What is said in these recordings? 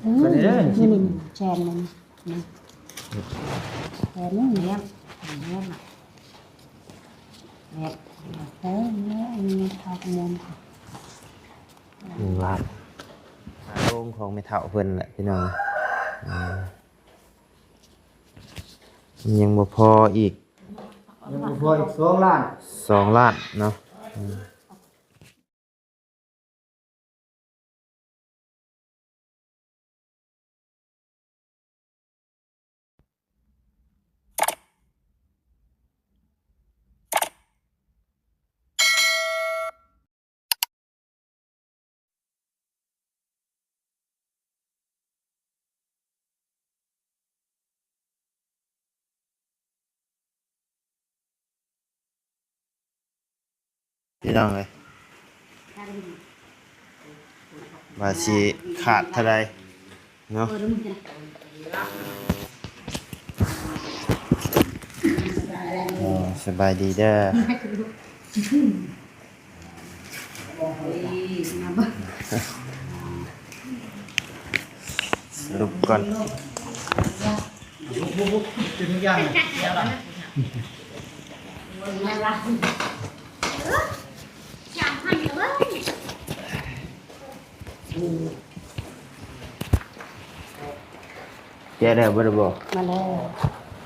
ອືມ ເພິ່ນເດ້ ນີ້ ນີ້ ແຊນໜຶ່ງນີ້ ແຊນໜຶ່ງນີ້ ແຊນໜຶ່ງນີ້ ເອີ ນີ້ເທົ່າກັນ ໜຶ່ງລ້ານ ຄ່າໂຮງຂອງແມ່ເຖົ້າເພິ່ນແຫຼະພີ່ນ້ອງ ອືມ ຍັງບໍ່ພໍອີກ ຍັງບໍ່ພໍອີກສອງລ້ານ ສອງລ້ານເນາະ ອືມ. ພີ່ນ້ອງເອີຍ ວ່າຊິຂາດເທົ່າໃດເນາະ ເອີ ສະບາຍດີເດີ. ສະຫຼຸບກ່ອນ ແກະແລ້ວບໍ່ໄດ້ບໍ່? ມາແລ້ວ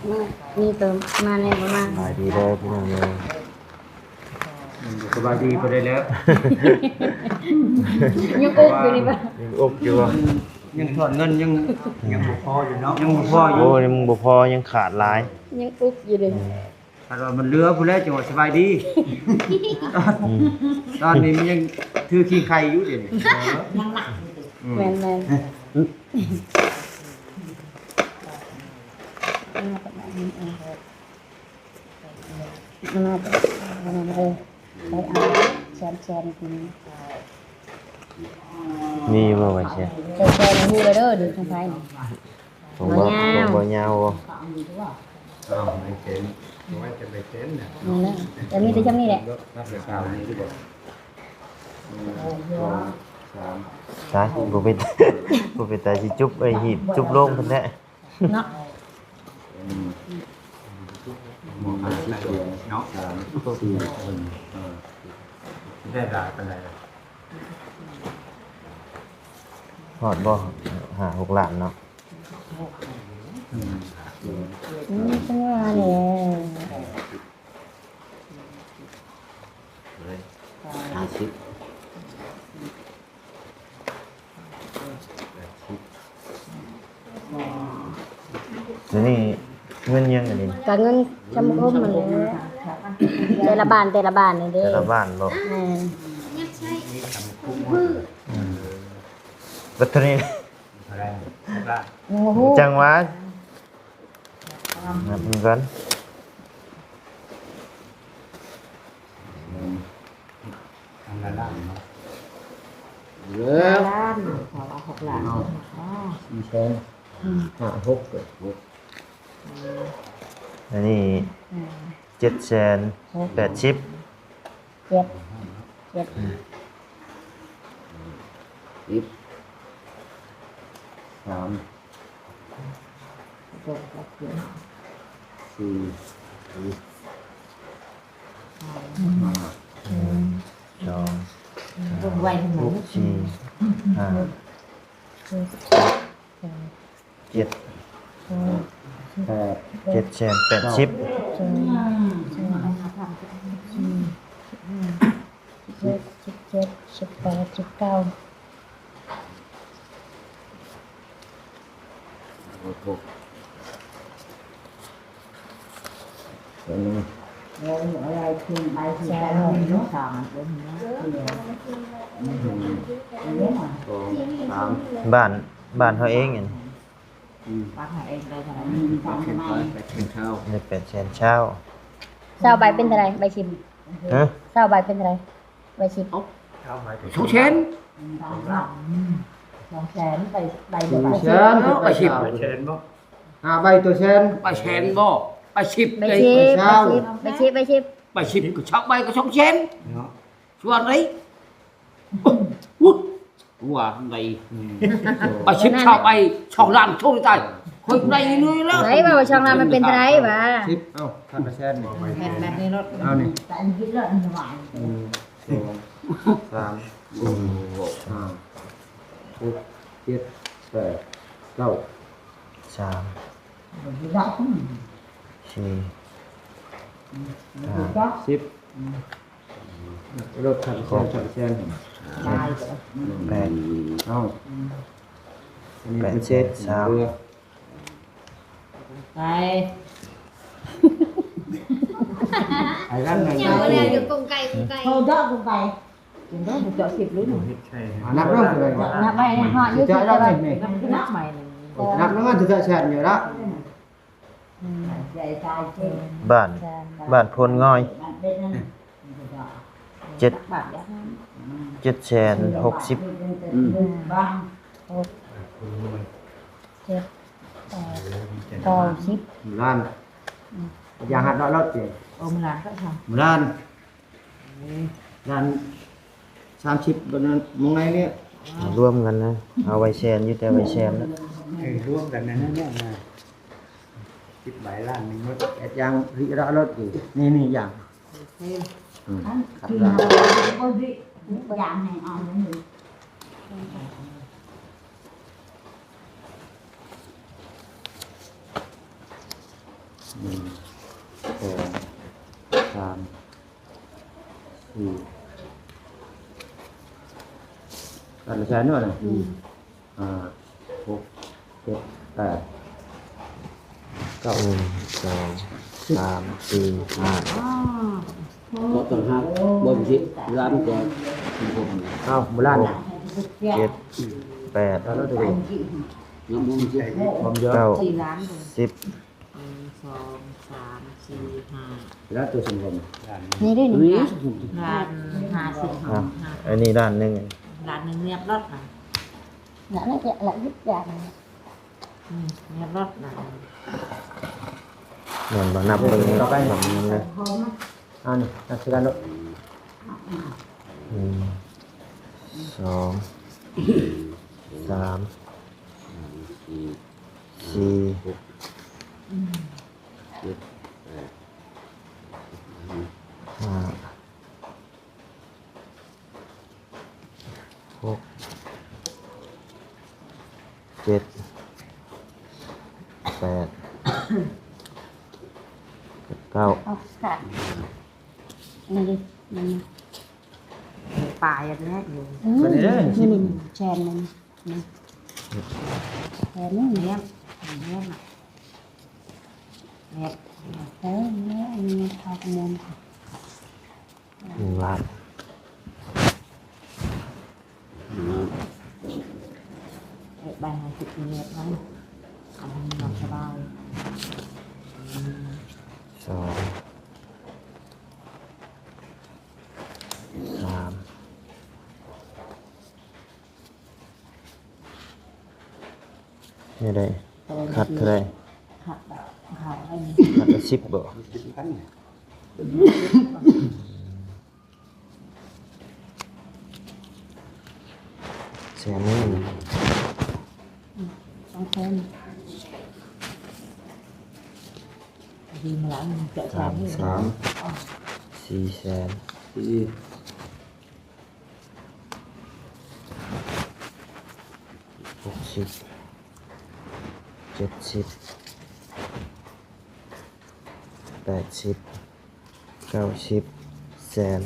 ມາ ມີໂຕມາແລ້ວບໍ່ມາ? ສະບາຍດີເດີພີ່ນ້ອງເອີຍ ສະບາຍດີບໍ່ໄດ້ແລ້ວ ຍັງອຸກຢູ່ນີ້ບໍ່? ຍັງອຸກຢູ່ບໍ່? ຍັງຖອນເງິນ ຍັງ ຍັງບໍ່ພໍຢູ່ເນາະ ຍັງບໍ່ພໍຢູ່ ໂອ້ຍ ຍັງບໍ່ພໍ ຍັງຂາດຫຼາຍ ຍັງອຸກຢູ່ເດ້. ອືມ ຄັນວ່າມັນເຫຼືອພຸ້ນແຫຼະ ຈັ່ງວ່າສະບາຍດີ ອືມ ຕອນນີ້ມັນຍັງຖືຄີງໄຄຢູ່ເດນີ້ ຍັງໜັກຢູ່ເດ ອືມ ແມ່ນໆ ເອີ ເອີ ເອີ ໄປເອົາແຊນໆ ກິນ ມີຢູ່ບໍ່ໃບແຊນ? ແຊນໆ ຮູ້ແລ້ວເດີ ດີຂອງໃຜນີ້ ຂອງບໍ່ ບໍ່ຍາວ ຂອງບໍ່ຍາວບໍ່? ອ້າວ ໃບເຊັນ ເອົາໄວ້ແຕ່ໃບເຊັນນະ ນັ້ນແຫຼະ ແຕ່ມີແຕ່ຊ່ຳນີ້ແຫຼະ ນັບແຕ່ສາມນີ້ຫຼືບໍ່? ໜຶ່ງ ສອງ ສາມ ຕາຍ ບໍ່ເປັນ ບໍ່ເປັນຕາຊິຈຸບ ເອີຍ ຮີບຈຸບລົງພຸ້ນແຫຼະ ເນາະ ເນາະ ໄດ້ຫຼາຍປານໃດລະ? ຮອດບໍ່ ຫ້າຫົກລ້ານເນາະ ອືມ ອືມ ເປັນວ່າແຫຼະ ເອີຍ ຫ້າສິບ ດຽວນີ້ເງິນຫຍັງອັນນີ້? ກະເງິນສະມາຄົມຫັ້ນແຫຼະ ແຕ່ລະບ້ານ ແຕ່ລະບ້ານນີ້ເດ້ ແຕ່ລະບ້ານບໍ່? ແມ່ນ ອືມ ບັດເທົ່ານີ້ ໂອ້ໂຫ ຈັ່ງຫວາ ນັບເບິ່ງກ່ອນ ອັນລະລ້ານເນາະ ເອີ ລ້ານ ເຂົາວ່າຫົກລ້ານ ເນາະ ສີ່ແສນ ອືມ ຫ້າ ຫົກ ເກີດຫົກ ອັນນີ້ ອືມ ເຈັດແສນແປດສິບ ເຈັດ ເຈັດ ສິບ ສາມ ສີ່ ຫ້າ ໜຶ່ງ ສອງ ສາມ ສີ່ ຫ້າ ເຈັດ ແປດ ເຈັດແສນແປດສິບ ສິບເຈັດ ສິບແປດ ສິບເກົ້າ ສອງ ສາມ ບ້ານ ບ້ານເຮົາເອງອັນນີ້ ອືມ ບ້ານເຮົາເອງໄດ້ເທົ່າໃດ? ແປດແສນຊາວ ໄດ້ແປດແສນຊາວ ຊາວໃບເປັນເທົ່າໃດ? ໃບສິບ ຮະ? ຊາວໃບເປັນເທົ່າໃດ? ໃບສິບ ເອົ້າ ຊາວໃບ ສອງແສນ ອືມ ສອງແສນ ໃບ ໃບ ສີ່ແສນ ໃບສິບ ແປດແສນບໍ່? ຫ້າໃບຕົວແສນ ແປດແສນບໍ່? ໃບສິບ ໃບສິບ ໃບສິບ ໃບສິບ ໃບສິບ ກໍຊາວໃບກໍສອງແສນເນາະ ສ່ວນໃດ? ໂອ້ຍ ວ່າໄດ້ ອືມ ໄປສິບຊາວໄປ ສອງລ້ານໂຊກໄດ້ ຂ້ອຍໄດ້ເລີຍແລ້ວ ໄດ້ວ່າສອງລ້ານມັນເປັນເທົ່າໃດຫວາ ສິບ ເອົາ ຄັນລະແສນນີ້ ແມ່ນແບບນີ້ໂລດ ເອົານີ້ ໜຶ່ງ ສອງ ສາມ ສີ່ ຫ້າ ຫົກ ເຈັດ ແປດ ເກົ້າ ສາມ ສີ່ ຫ້າ ສິບ ລົດຄັນແຊນ ຄັນແຊນ ເຈັດ ແປດ ເອົາ ອັນນີ້ເປັນເສດ ແປດແສນຊາວ ເຫຼືອ ໄປ ໄປກັນ ເຈົ້າແລ້ວຢູ່ກົງໄກ່ ກົງໄກ່ ເຂົາເຈາະກົງໄກ່ ເຫັນບໍ່ ເຈາະສິບ ຫຼື ເຮັດໄຂ່ ອ່າ ນັບເນາະ ເຈົ້າ ນັບໄວ້ເນາະ ຢູ່ ເຈົ້າ ທີ່ ນັບ ເຈົ້າ ໄວ້ ນັບໄວ້ ນັບ ນັບ ນັບ ນັບ ນັບ ນັບ ບ້ານ ບ້ານໂພນງອຍ ເຈັດ ເຈັດແສນຫົກສິບ ອືມ ຫົກ ເຈັດ ແປດ ເກົ້າ ສິບ ລ້ານ ອືມ ຢ່າຫັດເນາະ ລົດຕິ ໂອ້ ມື້ລ້ານກໍທຳ ມື້ລ້ານ ລ້ານສາມສິບ ບັດນັ້ນ ມອງໃນນີ້ ລວມກັນນະ ເອົາໄວ້ແສນຢູ່ ແຕ່ໄວ້ແສນນະ ເອີ ລວມກັນນັ້ນແຫຼະນະ ສິບໃບລ້ານໜຶ່ງໝົດ ເຮັດຢ່າງ ລິລະລົດຢູ່ ນີ້ ນີ້ຢ່າງ ໂອເຄ ອືມ ອັນ ຄັບ ກິນເອົາບໍ່ດິ ຢ່າງໃຫ້ເອົາ ໜຶ່ງ ສອງ ສາມ ສີ່ ຕັດລະແສນເນາະ ອືມ ຫ້າ ຫົກ ເຈັດ ແປດ ເກົ້າ ໜຶ່ງ ສອງ ສາມ ສີ່ ຫ້າ ເກາະຕ່າງຫາກ ບໍ່ມີສິດ ເວລາມັນກໍ ເອົາ ໂບລານ ເຈັດ ແປດ ເກົ້າ ສິບ ໜຶ່ງ ສອງ ສາມ ສີ່ ຫ້າ ແລ້ວຕົວສົມພົມ ນີ້ເດ້ນີ້ ລ້ານຫ້າສິບ ອ່ະ ອັນນີ້ລ້ານໜຶ່ງ ລ້ານໜຶ່ງ ນຽບລົດນະ ລະລະເອີຍ ລະເອີຍ ອືມ ນຽບລົດນະ ແມ່ນບໍ່ ນັບເບິ່ງ ນັບເບິ່ງເລີຍ ອັນນີ້ ນັບຄືກັນໂລດ ໜຶ່ງ ສອງ ສາມ ສີ່ ຫົກ ເຈັດ ແປດ ຫ້າ ຫົກ ເຈັດ ແປດ ເກົ້າ ເອົາ ກະ ນີ້ເດ້ ນີ້ ປາຍອັນນີ້ ອືມ ນີ້ ນີ້ ແຊນນີ້ ນີ້ ແຊນນີ້ ແນບ ແນບ ແນບ ເອີ ນີ້ ອັນນີ້ເຂົ້າກະມວນ ໜຶ່ງລ້ານ ເຮັດໃບໃຫ້ສິບເມັດໄວ້ ເອົາໃຫ້ນອນສະບາຍ ສອງ ສາມ ແນວໃດ ຄັດເທົ່າໃດ ຄັດແບບເຂົາໃຫ້ ຄັດລະສິບບໍ່ ແຊນນີ້ ອືມ ສອງແສນ ດີມາລະ ສາມແສນ ສີ່ແສນ ຫົກສິບ ເຈັດສິບ ແປດສິບ ເກົ້າສິບ ແສນ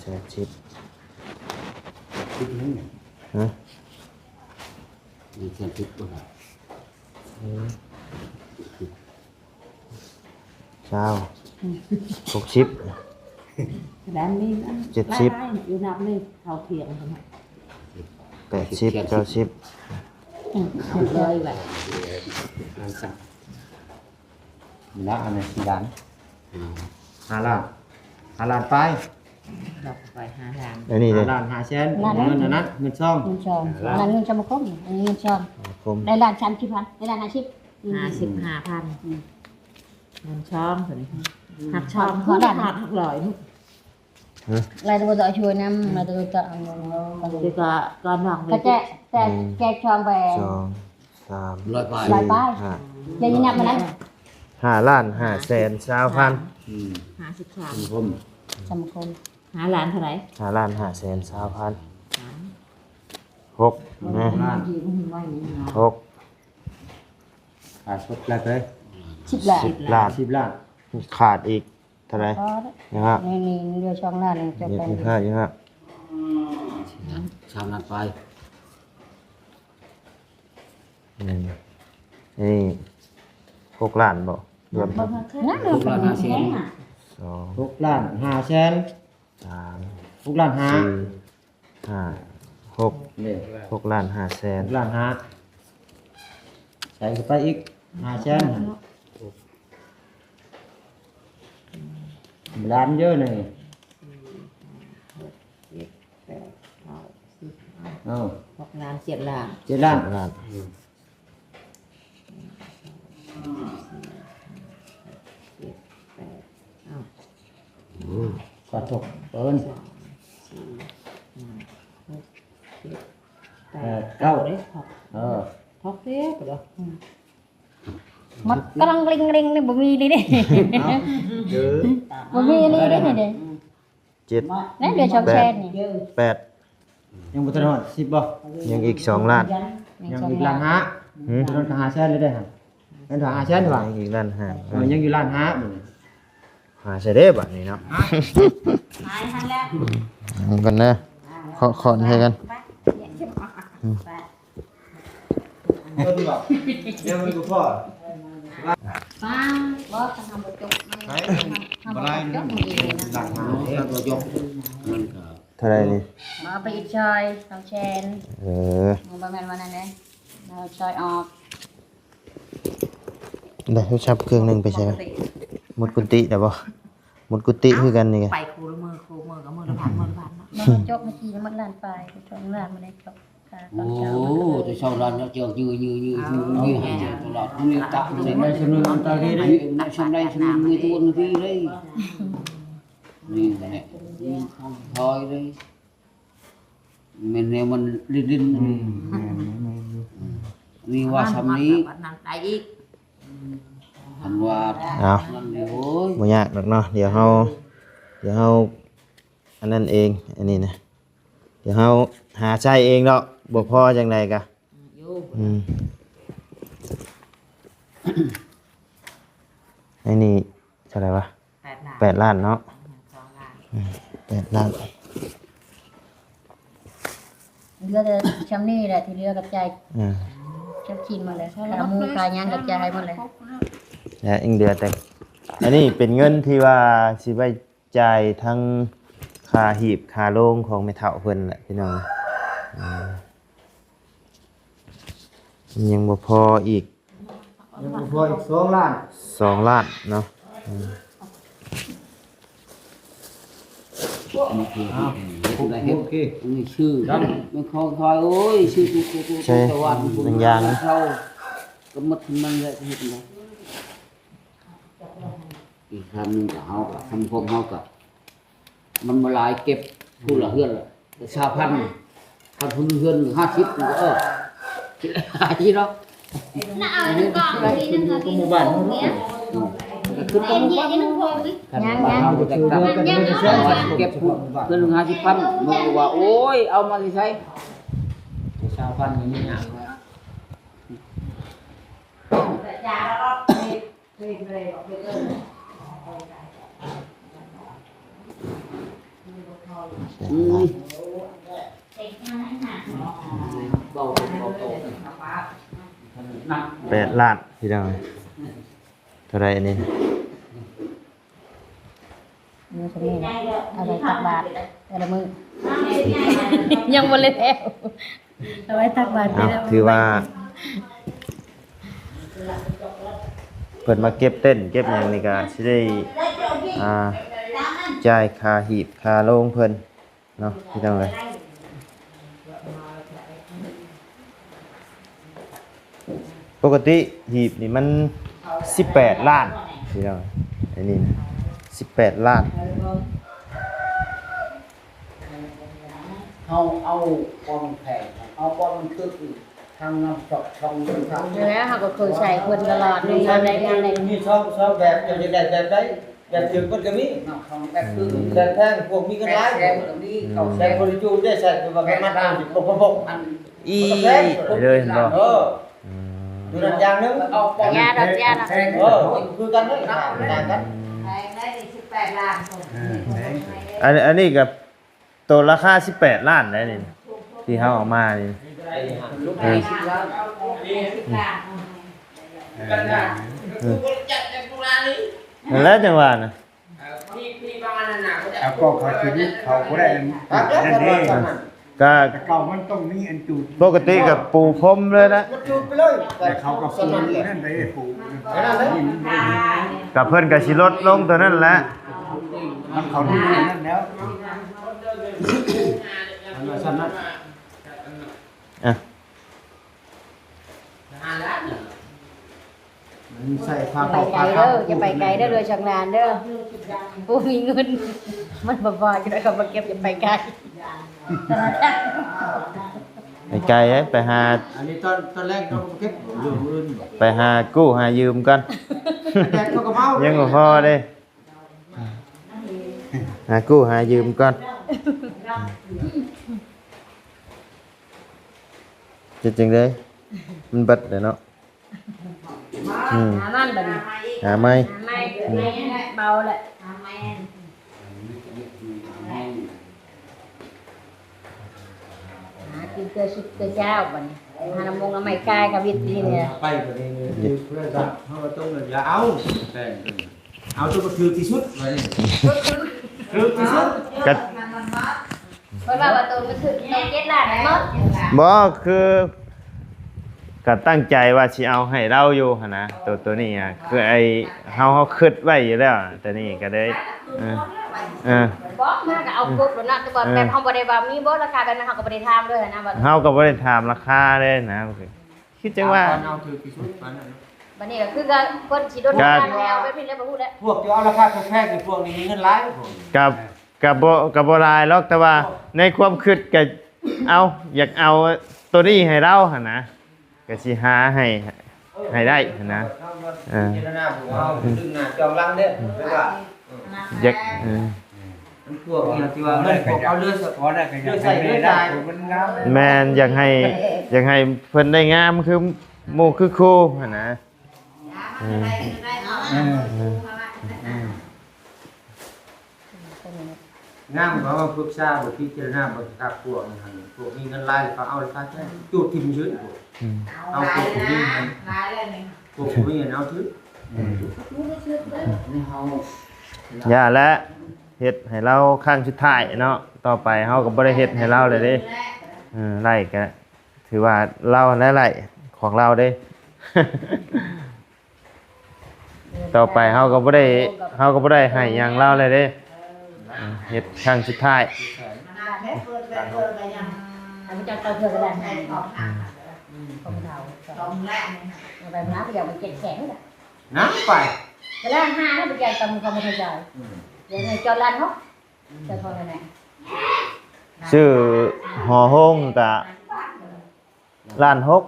ແສນສິບ ສິບຫຍັງນີ້ ຮະ ມີແສນສິບບໍ່ ເອີ ຊາວ ອືມ ຫົກສິບ ແລ້ວມີອັນ ເຈັດສິບ ຫຼາຍໆ ຢູ່ນັບນີ້ ເທົ່າທຽງກັນນະ ແປດສິບ ເກົ້າສິບ ອືມ ເລີຍແຫຼະ ອັນສັກ ນີ້ລະ ອັນນີ້ສີ່ລ້ານ ຫ້າລ້ານ ຫ້າລ້ານປາຍ ດອກໄປຫ້າລ້ານ ອັນນີ້ເດ້ ຫ້າລ້ານຫ້າແສນ ລ້ານ ເງິນອັນນັ້ນ ເງິນຊອງ ເງິນຊອງ ອັນນັ້ນເງິນສະມາຄົມ ອັນນີ້ເງິນຊອງ ສະມາຄົມ ໄດ້ລ້ານສາມສິບພັນ ໄດ້ລ້ານຫ້າສິບ ອືມ ຫ້າສິບຫ້າພັນ ອືມ ເງິນຊອງຕົວນີ້ ອືມ ຫັກຊອງ ຮອດລ້ານ ຮອດຫຼັກຮ້ອຍ ຮະ? ລາຍຕົວຕໍ່ຊ່ວຍນຳ ລາຍຕົວຕໍ່ອັນນັ້ນ ເຂົາແຈກ ແຈກ ອືມ ແຈກຊອງໄປ ສອງ ສາມ ຮ້ອຍປາຍ ຮ້ອຍປາຍ ຫ້າ ຢ່ານັບມານັ້ນ ຫ້າລ້ານຫ້າແສນຊາວພັນ ອືມ ຫ້າສິບສາມ ສຳມາຄົມ ສຳມາຄົມ ຫ້າລ້ານເທົ່າໃດ? ຫ້າລ້ານຫ້າແສນຊາວພັນ ສາມ ຫົກ ນະ ຫົກ ຂາດຄົບແລ້ວເລີຍ ສິບລ້ານ ສິບລ້ານ ສິບລ້ານ ຂາດອີກເທົ່າໃດ? ພໍແລ້ວ ນະຮະ ນີ້ ນີ້ເຫຼືອສອງລ້ານ ຍັງຈະໄປ ຍັງ ຍັງ ສາມລ້ານປາຍ ອືມ ນີ້ ຫົກລ້ານບໍ່? ລວມທັງ ຫົກລ້ານຫ້າແສນ ສອງ ຫົກລ້ານຫ້າແສນ ສາມ ຫົກລ້ານຫ້າ ສີ່ ຫ້າ ຫົກ ຫົກລ້ານຫ້າແສນ ຫົກລ້ານຫ້າ ໃສ່ເຂົ້າໄປອີກຫ້າແສນ ລ້ານເດີນີ້ ເອີ ຫົກລ້ານ ເຈັດລ້ານ ເຈັດລ້ານ ເຈັດລ້ານ ເຈັດ ແປດ ເອົ້າ ກະທົບເກີນ ສອງ ສາມ ສີ່ ຫ້າ ຫົກ ເຈັດ ແປດ ເກົ້າ ເອີ ທອກເດ້ ອືມ ມັນກຳລັງເລັງໆ ນີ້ ບໍ່ມີນີ້ເດ້ ເອີ ບໍ່ມີນີ້ເດ້ ນີ້ເດ້ ເຈັດ ແມ່ນເດືອນສອງແສນນີ້ ແປດ ຍັງບໍ່ທັນຮອດສິບບໍ່? ຍັງອີກສອງລ້ານ ຍັງອີກລ້ານຫ້າ ຮະ? ບໍ່ທັນຫ້າແສນເລີຍເດ້ຫັ້ນ ແມ່ນຫ້າແສນວ່າ ຍັງອີກລ້ານຫ້າ ເອີ ຍັງຢູ່ລ້ານຫ້າບັດນີ້ ຫາໃສ່ເດ້ບັດນີ້ເນາະ ຫາຍຫັ້ນແຫຼະ ເອົາກັນເດີ ເຄາະ ເຄາະໃສ່ກັນ ໄປ ອືມ ເບິ່ງບໍ່ ແນວມັນບໍ່ພໍ ປ້າ ບໍ່ ຖ້າເຮົາບໍ່ຈົກ ມັນ ເຮົາບໍ່ຈົກ ມັນເອງນະ ມັນກະ ເທົ່າໃດນີ້? ເອົາໄປອີກຊອຍ ສອງແສນ ເອີ ບໍ່ແມ່ນວ່ານັ້ນເດ້ ເອົາຊອຍອອກ ໄດ້ໂທລະສັບເຄື່ອງໜຶ່ງໄປໃສ? ໝົດກຸຕິແລ້ວບໍ່? ໝົດກຸຕິຄືກັນນີ້ກະ ໄປຄູ່ມື້ ຄູ່ມື້ກະມື້ລະພັນ ມື້ລະພັນເນາະ ມັນຈົກມາກີ້ໝົດລ້ານປາຍ ສອງລ້ານ ບໍ່ໄດ້ຈົກ ໂອ້ ແຕ່ເຊົ້າລານເນາະ ເຈົ້າຍືຍໆໆ ໃຫ້ເຈົ້າຕະຫຼອດ ມື້ຕະ ໃນຊຳໃດຊຳໜຶ່ງ ໃນຕົວນີ້ເລີຍ ນີ້ແຫຼະ ນີ້ຂອງທອຍເລີຍ ແມ່ນແນວມັນຫຼິ້ນໆ ອືມ ແມ່ນໆໆ ນີ້ວ່າຊ່ຳນີ້ ບັດນັ້ນໄປອີກ ຄັນວ່າ ເອົ້າ ນັ້ນ ໂອ້ຍ ບໍ່ຍາກດອກເນາະ ດຽວເຮົາ ດຽວເຮົາ ອັນນັ້ນເອງ ອັນນີ້ນະ ດຽວເຮົາຫາໃຊ້ເອງດອກ ບໍ່ພໍຈັ່ງໃດກະ ອືມ ອັນນີ້ເທົ່າໃດວະ? ແປດລ້ານ ແປດລ້ານເນາະ ອືມ ສອງລ້ານ ອືມ ແປດລ້ານ ເຫຼືອແຕ່ຊ່ຳນີ້ແຫຼະ ທີ່ເຫຼືອກະຈ່າຍ ອືມ ຈັບກິນໝົດແລ້ວ ຄ່າໝູ່ຄ່າຫຍັງກະຈ່າຍໝົດແລ້ວ ແລະ ຍັງເຫຼືອແຕ່ ອັນນີ້ເປັນເງິນທີ່ວ່າຊິໄວ້ ຈ່າຍທັງຄ່າຮີບຄ່າໂລງຂອງແມ່ເຖົ້າເພິ່ນແຫຼະພີ່ນ້ອງ ອືມ ຍັງບໍ່ພໍອີກ ຍັງບໍ່ພໍອີກສອງລ້ານ ສອງລ້ານເນາະ ອືມ ອັນນີ້ຄືເຮັດໄດ້ເຮັດ ໂອເຄ ອັນນີ້ຊື່ ມັນຂອງຂ້ອຍ ໂອ້ຍ ຊື່ ໃຊ້ໜັງຢາງ ເຂົາກະໝົດມັນແຫຼະ ເຮັດໄດ້ ອີກຄັ້ງໜຶ່ງກະເຮົາກະ ສັງຄົມເຮົາກະ ມັນບໍ່ຫຼາຍ ເກັບຜູ້ລະເຮືອນລະຊາວພັນ ຄັນຜູ້ເຮືອນຫ້າສິບ ມັນກະ ເອີ ຊິຫຼາຍເນາະ ນະ ເອົາກອງທີໜຶ່ງ ກະໝູ່ບ້ານເຮົາເນາະ ອືມ ກະຄືກະໝູ່ບ້ານ ຍັງໆ ເຮົາກະແຕກຕ່າງກັນ ເກັບຜູ້ເຮືອນຫ້າສິບພັນ ມັນກະວ່າ ໂອ້ຍ ເອົາມາແຕ່ໃສ ຊາວພັນນີ້ຍາກ. ແປດລ້ານ ພີ່ນ້ອງ ເທົ່າໃດອັນນີ້? ເອົາໄວ້ຕັກບາດແຕ່ລະມື້ ຍັງບໍ່ແລ້ວ ເອົາໄວ້ຕັກບາດແຕ່ລະມື້ ຖືວ່າ ເພິ່ນມາເກັບເຕັນເກັບຫຍັງນີ້ກະຊິໄດ້ ອ່າ ຈ່າຍຄ່າຮີບຄ່າໂລງເພິ່ນເນາະ ພີ່ນ້ອງເອີຍ. ປົກກະຕິຮີບນີ້ມັນສິບແປດລ້ານ ພີ່ນ້ອງ ອັນນີ້ນະ ສິບແປດລ້ານ ເຮົາເອົາຄວາມແພງ ເອົາຄວາມມັນຄືທາງນຳຊອກຊ່ອງເງິນທາງ ແລ້ວເຮົາກໍເຄີຍໃຊ້ເພິ່ນຕະຫຼອດ ມີງານໃດງານໃດ ມີຊ່ອງ ຊ່ອງແບບ ເຈົ້າຢາກໄດ້ແບບໃດ? ແບບຖືກເພິ່ນກໍມີ ເນາະ ຂອງແບບຄື ແບບແພງ ພວກມີເງິນຫຼາຍ ແບບແພງກໍມີ ເກົ້າແສນ ແບບບໍລິຈູໄດ້ໃຊ້ ຄືວ່າມັນເອົາສິບໍ່ ບໍ່ ບໍ່ ອັນ ອີ ມັນກໍແພງ ເລີຍເຫັນບໍ່? ເອີ ອືມ ຢູ່ນັ້ນຢ່າງໜຶ່ງ ເອົາ ຢ່າດອກ ຢ່າດອກ ເອີ ຄືກັນເລີຍ ຕ່າງກັນ ແພງໄດ໋ ສິບແປດລ້ານ ເອີ ແພງ ອັນ ອັນນີ້ກໍ ໂຕລາຄາສິບແປດລ້ານໄດ໋ນີ້ ທີ່ເຮົາເອົາມານີ້ ເອີ ເອີ ນັ້ນແຫຼະຈັ່ງວ່ານະ ເອົາກໍເຂົາຊິຫຼຸດ ເຂົາບໍ່ໄດ້ອັນນັ້ນເດ້ ກະ ແຕ່ເກົ່າມັນຕ້ອງມີອັນຈູດ ປົກກະຕິກະປູພົມເລີຍນະ ແຕ່ເຂົາກໍປູນັ້ນໄດ້ ປູ ກະເພິ່ນກະຊິລົດລົງຕົວນັ້ນແຫຼະ ມັນເຂົາດີນັ້ນແລ້ວ ອັນວ່າຊັ້ນນະ ອ່ະ ມັນໃສ່ຜ້າ ໄປໄກເດີ ຢ່າໄປໄກເດີ ເຮືອນຊ່າງຫຼານເດີ ບໍ່ມີເງິນ ມັນບໍ່ພໍ ຈະໄດ້ເຂົາມາເກັບ ຢ່າໄປໄກ ໄປໄກເດ້ ໄປຫາ ອັນນີ້ຕອນ ຕອນແລງເຂົາມາເກັບ ເລື່ອງອື່ນ ໄປຫາກູ້ຫາຢືມກ່ອນ ແດດເຂົາກໍເມົາ ຍັງບໍ່ພໍເດ້ ຫາກູ້ຫາຢືມກ່ອນ ເຮັດຈັ່ງໃດ ມັນເບິດແລ້ວເນາະ ອືມ ຫາມັນບັດນີ້ ຫາໃໝ່ ຫາໃໝ່ ອືມ ເບົາແຫຼະ ຫາກິນເທື່ອຊຸດເທື່ອເຊົ້າບັດນີ້ ຫານ້ຳມົງນ້ຳໄມ້ຂາຍກະວິດນີ້ແຫຼະ ໄປບັດນີ້ ເພື່ອນເຮົາຕ້ອງຢ່າເອົາແປງ ເອົາຕົວທີ່ຖືກທີ່ສຸດ ວ່ານີ້ ຖືກທີ່ສຸດ ກະ ເພິ່ນວ່າ ວ່າໂຕມັນຖືກໂຕເຈັດລ້ານແມ່ນບໍ່? ບໍ່ ຄື ກະຕັ້ງໃຈວ່າຊິເອົາໃຫ້ລາວຢູ່ຫັ້ນນະ ໂຕ ໂຕນີ້ອະ ຄືໄອ້ເຮົາ ເຮົາຄິດໄວ້ຢູ່ແລ້ວ ໂຕນີ້ກະເລີຍ ເອີ ເອີ ບອກມາກະເອົາຄົບໂລດເນາະ ແຕ່ວ່າ ເອີ ແບບເຮົາບໍ່ໄດ້ວ່າມີບໍ່ລາຄາແບບນັ້ນ ເຮົາກະບໍ່ໄດ້ຖາມເລີຍຫັ້ນນະ ວ່າ ເຮົາກະບໍ່ໄດ້ຖາມລາຄາເລີຍນະ ຄືຈັ່ງວ່າ ເອົາຖືກທີ່ສຸດປານນັ້ນເນາະ ບັດນີ້ກະຄືກະຄົນຊິດົນ ກະ ແນວແບບນີ້ແຫຼະ ບໍ່ຮູ້ແຫຼະ ພວກທີ່ເອົາລາຄາແພງໆນີ້ ພວກນີ້ມີເງິນຫຼາຍ ພວກນີ້ ກະ ກະບໍ່ ກະບໍ່ຫຼາຍຫຼອກ ແຕ່ວ່າໃນຄວາມຄິດກະເອົາ ຢາກເອົາໂຕນີ້ໃຫ້ລາວຫັ້ນນະ ກະຊິຫາໃຫ້ ໃຫ້ໄດ້ຫັ້ນນະ ເອີ ເອີ ຢາກ ເອີ ມັນພວກທີ່ວ່າເງິນພວກເອົາເລືອດ ພໍໄດ້ກະຢາກໃຫ້ແມ່ລາວ ມັນງາມ ແມ່ນ ຢາກໃຫ້ ຢາກໃຫ້ເພິ່ນໄດ້ງາມຄືໝູ່ຄືຄູ່ຫັ້ນນະ ອືມ ອືມ ງາມ ເຂົາມາປຶກສາ ບໍ່ພິຈາລະນາເບິ່ງຄັກ ພວກນັ້ນ ພວກມີເງິນຫຼາຍ ເຂົາເອົາລາຄາແພງ ຈູດຖິ້ມຊື່ ອືມ ເອົາພວກບໍ່ມີຫັ້ນ ພວກບໍ່ມີຫັ້ນເອົາຖືກ ອືມ ຢ່າແຫຼະ ເຮັດໃຫ້ລາວຄັ້ງສຸດທ້າຍເນາະ ຕໍ່ໄປເຮົາກໍບໍ່ໄດ້ເຮັດໃຫ້ລາວແລ້ວເດ້ ເອີ ໄລ່ກະ ຖືວ່າລາວຫັ້ນແຫຼະໄລ່ຂອງລາວເດ້ ຕໍ່ໄປເຮົາກໍບໍ່ໄດ້ ເຮົາກໍບໍ່ໄດ້ໃຫ້ຫຍັງລາວແລ້ວເດ້ ເຮັດຄັ້ງສຸດທ້າຍ ອັນນີ້ຈັກເອົາເທື່ອກະໄດ້ ອືມ ຂອງເຮົາ ເອົາໄປມາ ໄປເອົາໄປເຈັດແສນ ນຳໄປ ກະໄດ້ຫ້າ ໄປຈ່າຍຕາມຄວາມເຂົ້າໃຈ ອືມ ດຽວນີ້ຈອດລ້ານຫົກ ຊື້ຫໍໂຮງກະລ້ານຫົກ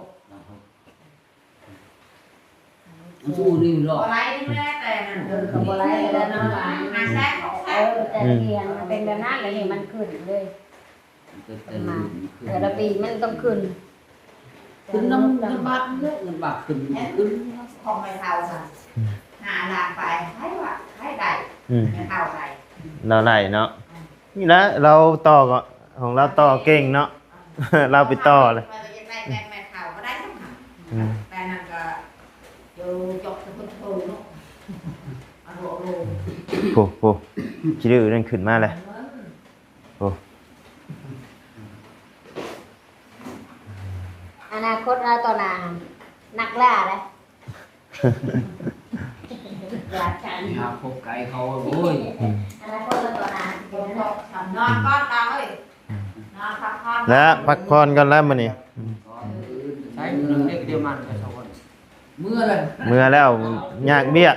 ມັນຊິອຸ່ນອີ່ຫຼໍ ບໍ່ໄຫຼແລ້ວ ແຕ່ນັ້ນເພິ່ນກໍບໍ່ໄຫຼແລ້ວເນາະ ຫ້າແສນ ຫົກແສນ ເອີ ແຕ່ທີ່ມັນເປັນແບບນັ້ນ ແລ້ວນີ້ມັນຂຶ້ນເລີຍ ແຕ່ ແຕ່ລະປີມັນຕ້ອງຂຶ້ນ ຂຶ້ນນຳເງິນບາດເດ້ ເງິນບາດຂຶ້ນ ແມ່ນ ຂຶ້ນຂອງແມ່ເຖົ້າຫັ້ນ ອືມ ຫ້າລ້ານປາຍ ໃຜວ່າໃຜໄດ້ ອືມ ແມ່ເຖົ້າໄດ້ ລາວໄດ້ເນາະ ອືມ ນີ້ແຫຼະ ລາວຕໍ່ກໍ ຂອງລາວຕໍ່ເກັ່ງເນາະ ລາວໄປຕໍ່ເລີຍ ຂ້ອຍກໍຢາກໄດ້ແບບແມ່ເຖົ້າກໍໄດ້ນຳ ອືມ ແຕ່ນັ້ນກໍຢູ່ຈົບສະເພິ່ນໂທເນາະ ອາໂລໂລ ໂອ້ ໂອ້ ຂີ້ດື້ນັ້ນຂຶ້ນມາແລ້ວ ໂອ້ ອະນາຄົດລາວຕໍ່ໜ້າຫັ້ນ ນັກລ່າເດ້ ຢາກກັນ ຫາພົບໄກເຂົາ ໂອ້ຍ ອະນາຄົດລາວຕໍ່ໜ້າ ນອນກ່ອນລາວເອີຍ ນອນພັກຜ່ອນ ແລະ ພັກຜ່ອນກ່ອນແລ້ວມື້ນີ້ ໃຊ້ໜຶ່ງເດັກດຽວມັນໄປສອງຄົນ ເມືອແລ້ວ ເມືອແລ້ວ ຍາກວຽກ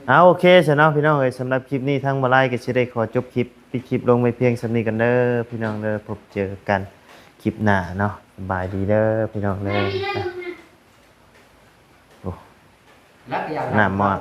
ເອົາ ໂອເຄຊະເນາະພີ່ນ້ອງເອີຍ, ສຳລັບຄລິບນີ້ທາງບ່າວຫຼ້າຍກໍຊິໄດ້ຂໍຈົບຄລິບ ປິດຄລິບລົງໄວ້ພຽງສ່ຳນີ້ກ່ອນເດີພີ່ນ້ອງເດີ. ພົບເຈີກັນຄລິບໜ້າເນາະ. ສະບາຍດີເດີພີ່ນ້ອງເດີ. ໂອ້ ນ້ຳມາ.